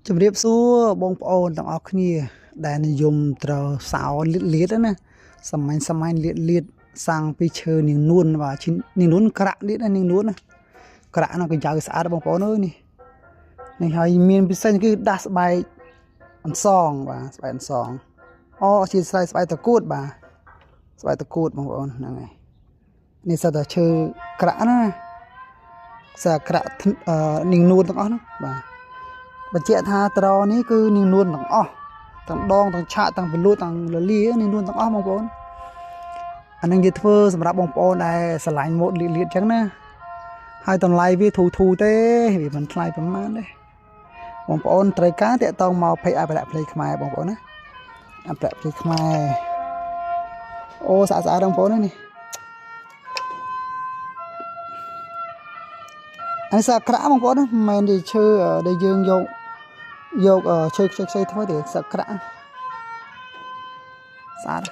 ជំរាបសួរបងប្អូនទាំងអស់គ្នា ដែលនិយមត្រូវសោលៀតលៀតណាសាមញ្ញសាមញ្ញលៀតលៀតសាំងពីឈើនាងនួនបាទឈើនាងនួនក្រាក់លៀតណានាងនួនណាក្រាក់ណាកញ្ចៅស្អាតបងប្អូនអើយនេះនេះហើយមានពិសេសគឺដាស់ស្បែកអន្សងបាទស្បែកអន្សងអូអធិស្ឋានស្បែកតកួតបាទស្បែកតកួតបងប្អូនហ្នឹងហើយនេះសិតតែឈើក្រាក់ណាខ្សែក្រាក់នាងនួនទាំងអស់ហ្នឹងបាទ បញ្ជាក់ថាត្រនេះគឺនាងនួនទាំងអស់ទាំងដងទាំងឆាកទាំងពលួចទាំងលលានាងនួនទាំងអស់បងប្អូនអានឹងគេធ្វើសម្រាប់បងប្អូនដែលស្រឡាញ់ម៉ូតលៀតលៀតអញ្ចឹងណាហើយតម្លៃវាធូរធូរទេវាមិនថ្លៃប្រហែលទេបងប្អូនត្រូវការតាក់ទងមកភ័យអភិរក្សភ្លេងខ្មែរបងប្អូនណាអភិរក្សភ្លេងខ្មែរអូស្អាតស្អាតបងប្អូននេះអានេះសាក្រាក់បងប្អូនណាមិនមែនជាឈើដែលយើងយកយកឈើខ្ចីៗធ្វើទេសាក្រាក់ស្អាត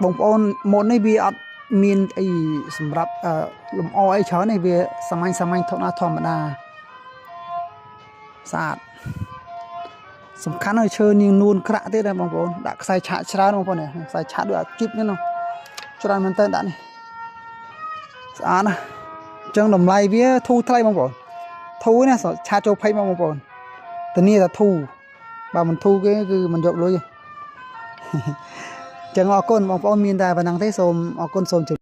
បងប្អូនម៉ូតនេះវាអត់មានអីសម្រាប់លម្អអីច្រើនទេវាសាមញ្ញសាមញ្ញធម្មតាធម្មតាស្អាតសំខាន់ឲ្យឈើនាងនួនក្រាក់ទៀតណាបងប្អូនដាក់ខ្សែឆាកច្រើនបងប្អូននេះខ្សែឆាកដូចអាជីបនេះនោះច្រើនមែនតើដាក់នេះស្អាតណាអញ្ចឹងតម្លៃវាធូរថ្លៃបងប្អូនធូរណាឆាតចូលភ័យមកបងប្អូនធានាថាធូរបើមិនធូរគេគឺមិនយកលុយទេចឹងអរគុណបងប្អូនមានតែប៉ុណ្ណឹងទេសូមអរគុណសូមជម្រាប